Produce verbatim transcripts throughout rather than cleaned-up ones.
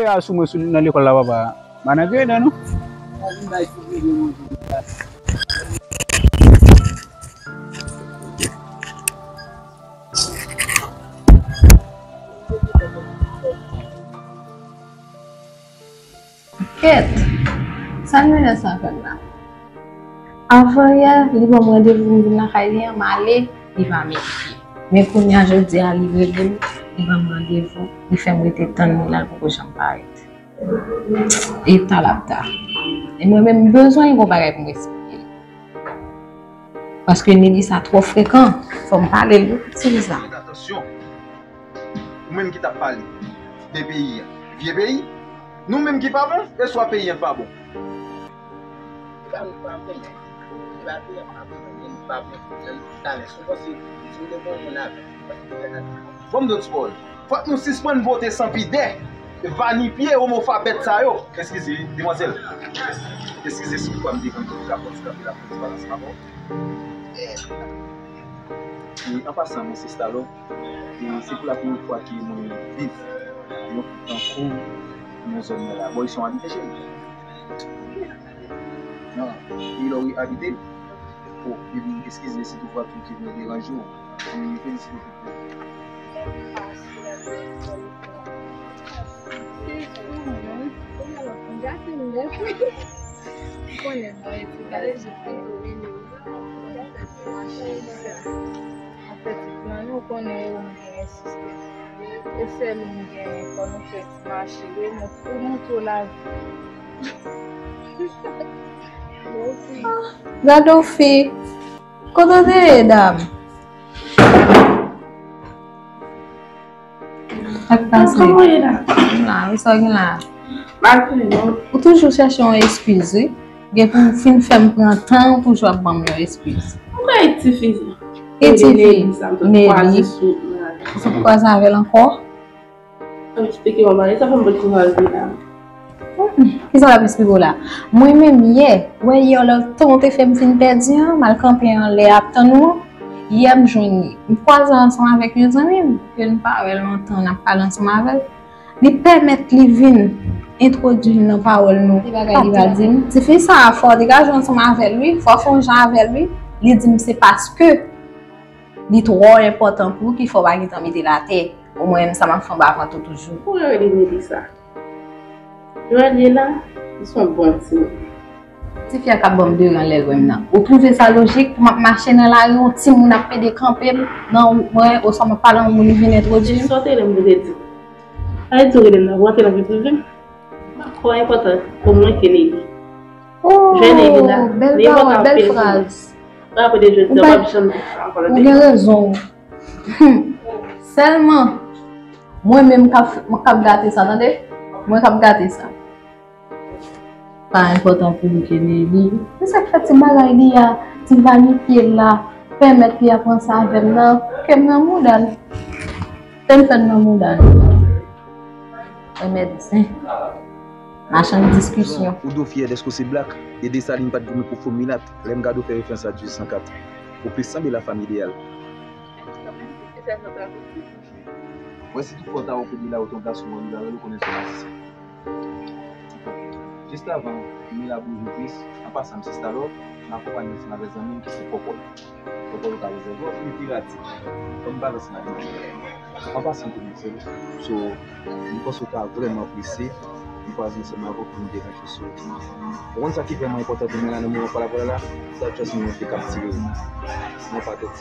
Sa sou mwen sou nan lekòl la, papa. Manan gen dan, non? Kèt! Sa l mennen sa fè m la? Avan yè, li ban m randevou m vin lakay li an, m ale, li pa menm vini. Men kounye a, jodi a, li rele m, li ban m randevou, li fè m rete tann li la, l poko janm parèt. E ta l ap ta. E mwen menm, m bezwen yon bagay pou m eksplike l. Paske Nelly sa twò frekan. Fò m pale l, wi, ti fi sa. Fèt atansyon. Ou menm ki t ap pale de peyi a. Vye peyi. Nou menm ki pa bon, e swa peyi a pa bon. E pa nou ki pa bon, men. E pa peyi a pa bon, men nou pa bon. Menm talè, si w panse, si w te bon moun avè m, ou panse peyi a ta bon? Ban m dòt pawòl. Fòk nou sispann vote san pidè, va ni pye omofab bèt sa yo. Eskize, demwazèl. Eskize si toutfwa m devan m, m ka pran ti kanpe la pou ti balans pa bon. E, an pasan, men se Stalò. E se pou la premye fwa ke mwen viv yon fi tankou w nan zòn nan la. Bon, isi w abite cheri? Non, e lè w abite? O, ebyen, eskize si toutfwa tou ke mwen deranje w. E felisite pou Anfèt, plan nou konnen yo m genyen sistèm. E sèl ou m genyen, fò nou fè ti mache, wi, mont-, pou montre w lavi. Gade yon fi. Kote w te ye, dam? Sa k pase? Kòman w ye la? M la, wi, sa w gen la? M pa konnen non. Ou toujou chèche yon eskiz, wi. Gen pou w fin fè m pran tan, ou toujou ap ban m yon eskiz. Ou kwè e tifi? E tifi? Nelly. Ou sot kwaze avè l ankò? Ap eksplike w anba, e sa fè m pot kouraje la. Hmm, kisa l ap eksplike w la? Mwen menm yè, wè yè lè tan w te fè m fin pèdi an, m al kanpe anlè ap tann ou an. Yè m jwenn li. M kwaze ansanm avèk yon zanmi m, ke n pa wè l lontan, n ap pale ansanm avè l. Li pèmèt li vin entwodui l nan pawòl nou. Li bagay li pa di m. Tifi sa a fò w te ka jwe ansanm avè l wi, fò w fè yon jan avè l wi. Li di m se paske li twò enpòtan pou ou ki fè w pa gentan mete l atè. Omwen menm sa m ap fè anba vant ou toujou. Ou rele Melissa. Joel ye la, li se yon bon timoun. Tifi a k ap ban m deran lè l wè m nan. Ou twouve sa lojik pou m ap mache nan lari, yon timoun ap pede kanpe m nan wout mwen, oswa m ap pale yon moun li vin entwodui m? Sa w te rele m pou te di? Sa vle di w rele m nan, pou w antre nan vi prive m? Twò enpòtan pou mwen ke Nelly. Oh, bèl pawòl, bèl fraz. Ou gen rezon. Hmm. Sèlman, mwen menm k ap, k ap gate sa, tande? Mwen k ap gate sa. Pa enpòtan pou li ke Nelly. Men sa k fè ti bagay li a, ti va ni pye l la, pèmèt li ap ranse avè m nan, ke m nan mouda l. Te m fè n nan mouda l. Remèd zen. Machann diskisyon. Ou do fyè dèske w se blak, e Desalin pa t goumen pou fo milat, lè m gade w fè referans a Dye san kat. Ou plis sanble la fanm ideyal. Mwen si toutfwa w ta wè w kote la, ou te yon gason mwen, ou ta rele w konnen se yon asistan. Jis avan, nou la pou jwe plis, an pasan, m se Stalò, m akonpanye ansanm avèk zanmi m ki se Pòpòl. Pòpòl ou ka rezève, ou fini piratip. Fò m pale ansanm avèk zanmi m. An pasan, m te mèt sèvi. So, m panse w ta vrèman apresye, m kwaze ansanm avè w pou m deranje sou. Ou konn sa ki vrèman enpòtan pou mwen la nan moman pa l ap pale la? Sa just mwen te kaptive. Mwen pa tèt.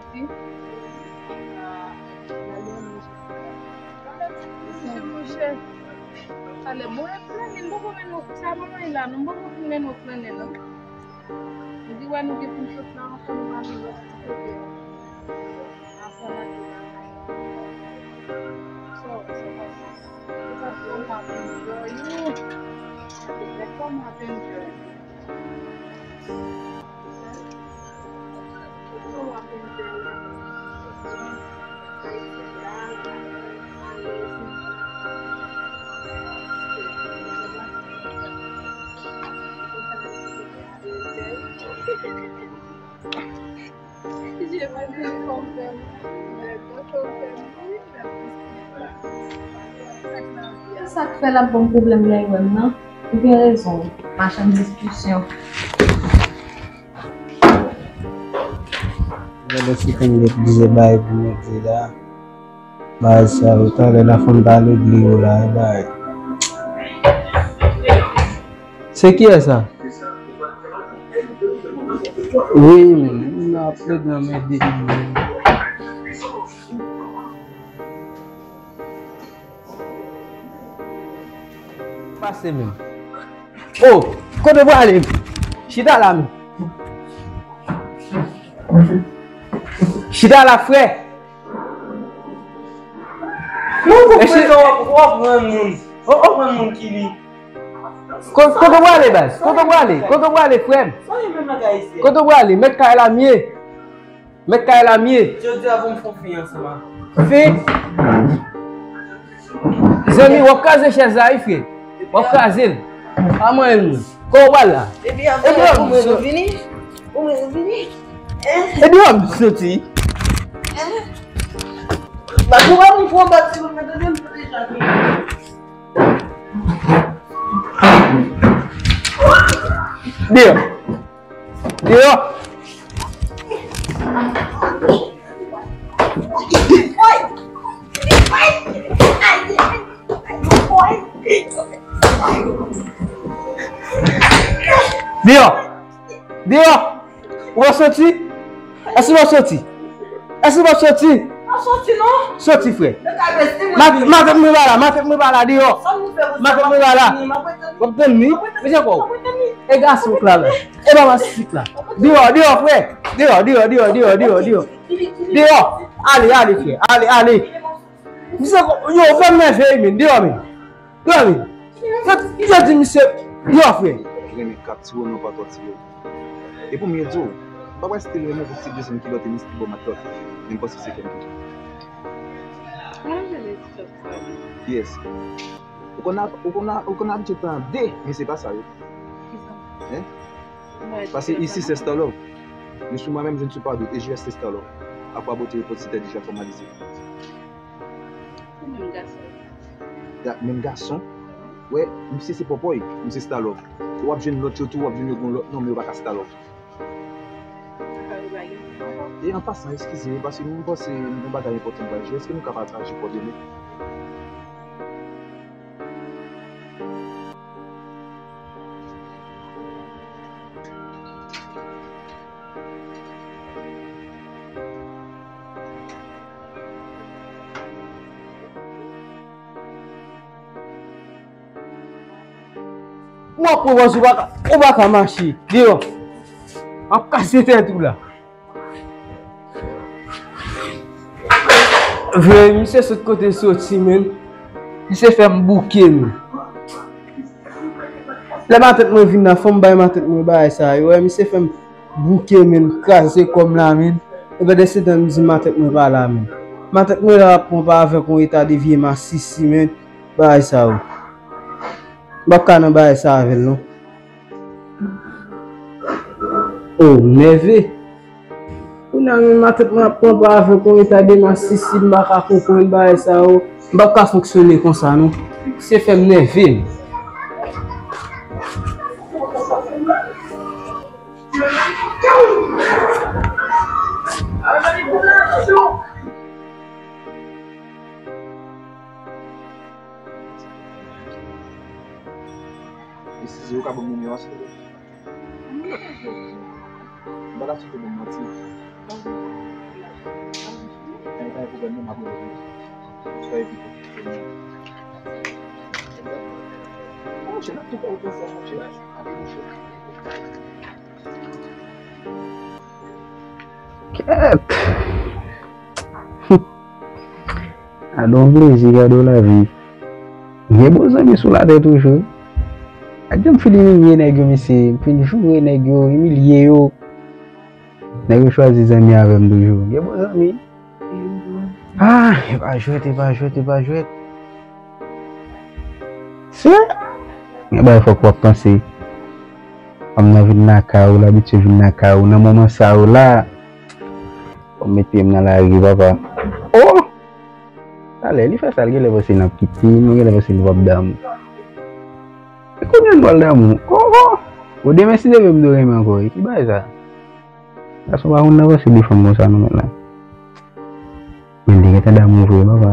Mèsi. Ah, nan lè mwen jis. Mèsi, monchè. Talè, mwen, plannen, m poko mennen w, sa manman la, non, m poko fin mennen w plannen, non. M di, wè, nou gen pou n sot la, anfè, nou pa gen lòt ti kote. Anfè, n ap vin lakay. Sa w wè, sa w wè. Ou pa t konn pa vin dòmi. Lè kò Se sa k fè l ap ban m pwoblèm lè l wè m nan. Ou gen rezon wi. Machann diskisyon. Gade si konn gen plizyè bagay pou mete la. Bagay sa yo, talè la fò m ta regle yo la, e bagay. Se kiyès sa? Wi, men, m ap ret nan men de moun. Pase menm. Oh, kote w prale? Chita la menm. Chita la, frè. Non, pou Mesye- prezan w ap, w ap rann moun. W ap rann moun ki li. Ko-, kote w prale, baz? Kote w prale? Kote w prale, frè m? Sa yon menm bagay isi. Kote w prale? Mèt kay la m ye. Mèt kay la m ye. Jodi a pou m fè yon fi ansanm avè w. Fi? Zanmi, w ap kraze chèz la, wi, frè. W ap kraze l. Pa manyen l, non. Kò w pral la. Epi, epi, ou mwen vini. Ou mwen vini. Epi, w ap soti. Ba, ou pa moun pou bat si ou mwen tande m deja vini. Deyò. Deyò. Deyò. Deyò. Ou pa soti? Èske ou pa soti? Èske ou pa soti? Pa soti non. Soti, frè. Yo ka blese mwen. Matant mwen pa la, matant mwen pa la, deyò. Matant mwen pa la. W ap tann li? Mesye kò. E gason k la la. E pa masistik la. Deyò, deyò, frè. Deyò, deyò, deyò, deyò, deyò, deyò. Deyò. Ale, ale, frè. Ale, ale. Misye kò, yo, fè m nève, men. Deyò, men. Deyò, men. Yo, yo di misye, deyò, frè. Renmen kat tiro non pa twò tiro. E pou m ye di w, m pa wè stil renmen pou ti desann kilòt e mistik bò matlòt. Men m panse se kèm ki. Mwen renmen ti chòp sa wi. Yes. Ou konn ap, ou konn ap, ou konn abitye tande, men se pa sa yo. Kisa? Hein? Paske isi se Star Love. Men sou mwen menm, je ne suis pas d'autre, et je reste Star Love. Apa bote repòt si tè deja fòmalize. Ou menm gason. Ya, menm gason. Wè, misye se pòpòy, misye Star Love. W ap jwenn lòt yo tou, w ap jwenn yo gon lòt non, men yo pa ka Star Love. E an pasan, eskize, paske m panse m gon bagay enpòtan m pral jwe. Èske nou ka pataje kòdone? Mwen pran pòz ou pa ka, ou pa ka mache. Deyò. M ap kase tèt ou la. Vre, misye sot kote l soti, men. Misye fè m bouke, men. Lè matant mwen vin la, fò m bay matant mwen bagay sa yo. Wè, misye fè m bouke, men, kraze kò m la, men. E pandan se tan, m di matant mwen pa la, men. Matant mwen la ap pran pa avèk yon eta de vye masisi, men. Bagay sa yo. M p ap ka nan bagay sa avè l, non. Oh, m nève. Kounye a menm matant mwen ap pran pa avèk yon eta de masisi, m pa ka konprann bagay sa yo. M p ap ka fonksyone konsa non. Se fè m nève m. Eskize, ou ka ban m nimewo a, silvouplè? M pa ta sou te ban m manti. Mwen pa gen pwoblèm non, m ap rele. Swa epi tou. Monchè, n ap tou fè otan sa, monchè. Ap monchè. Kèt! Gade yon plezi, gade yon lavi. Gen bon zanmi sou latè toujou. Gad jan m fin imilye nèg yo, mesye. M fin joure nèg yo, imilye yo. Nèg yo chwazi zanmi avè m toujou. Gen bon zanmi. Ah, e pa jwèt, e pa jwèt, e pa jwèt. Se, gen bagay fòk w ap panse. Fanm nan vin lakay ou, l abitye vin lakay ou. Nan moman sa yo la, fò m met pye m nan lari, papa. Oh! Talè, li fè sa, l genlè panse n ap kite, nou genlè panse nou p ap damou. E kounye a n pral damou? Oh, oh! Bon, demen, si Dye vle, m dwe renmen ankò, wi. Ki bagay sa? Gason pa konn nan panse de fanm konsa, non, men la. Men li gentan damou vre, papa.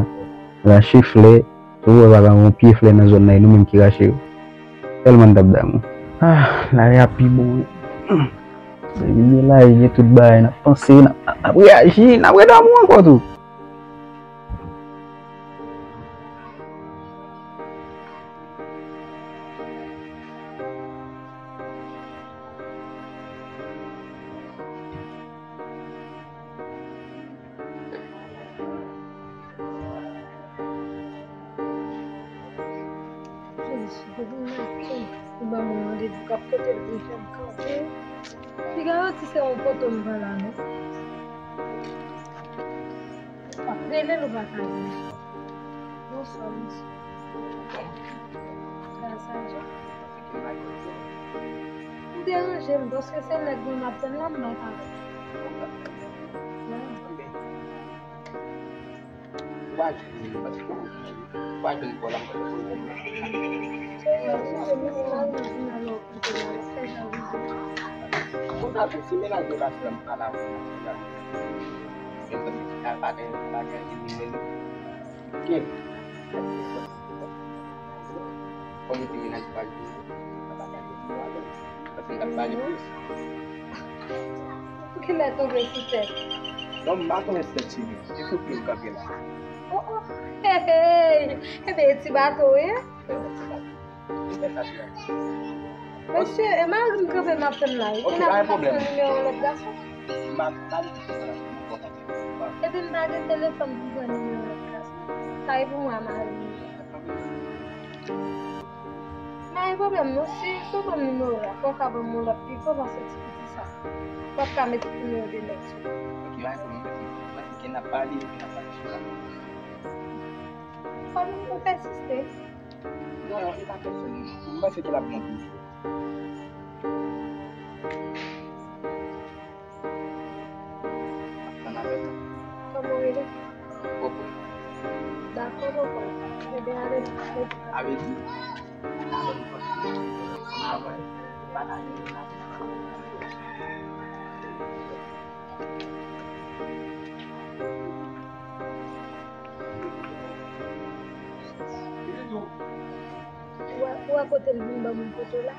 Rache flè, si w wè pa gen yon pye flè nan zòn nan, e nou menm ki rache yo. Tèlman n t ap damou. Ah, lari a pi bon, wi. Depi gen lari, gen tout bagay, n ap panse, n ap, n ap reyaji, n ap redanmou ankò tou. Jezi, depi maten, ou ban mwen randevou k ap pote l pou l fè m kanpe. Li garanti se yon poto m pran la, non. W ap rele l, ou pa ka vini. Bonswa, mesye. Sa, sa, Ou deranje m, paske se nèg mwen m ap tann la, m bay pawòl. Ou pa jwenn li, paske ou pa jwenn kò l, m pa te konn. Ou ta vin si menaj yo ka fè m pale avè w nan bagay. Bagay, bagay, bagay. Kòm li te menaj pa l, li pa ta gade pou avè m. Paske m t ap pale plis. Pou kilè tonbe sou tèt? Non, m pa tonbe sou tèt, cheri. Se sou pye m kanpe la. Oh, oh. Hey, hey. Ebyen, e ti bato, wi. Se yon ti bato. Se fè sa, cheri. Mesye, e mari m kanpe m ap tann la, wi. Ok, pa gen pwoblèm. Kounye a m ap pran nimewo lòt gason. M ap, m ap di sa la. Epi m pa gen telefòn pou pran nimewo lòt gason. Sa e pou mwen a mari m. Pa gen pwoblèm non, si, si w ban m nimewo w la, fò w ka ban m yon lòt pi, fò w pa soti piti sa. W ap ka mete nimewo de nèg sou li. Ok, pa gen pwoblèm, mèsi. Mwen di ke n ap pale, n ap pale sou sa. Fò nou, nou pèsiste. Non, li pa pèsonn. M panse ke l ap bon pou ou. Ann avèk ou. Kòman w rele? Popo. Dakò, Popo. Ebyen, ale, ale. Avedi. Ou wè, ou wè kote l vin ban mwen poto la?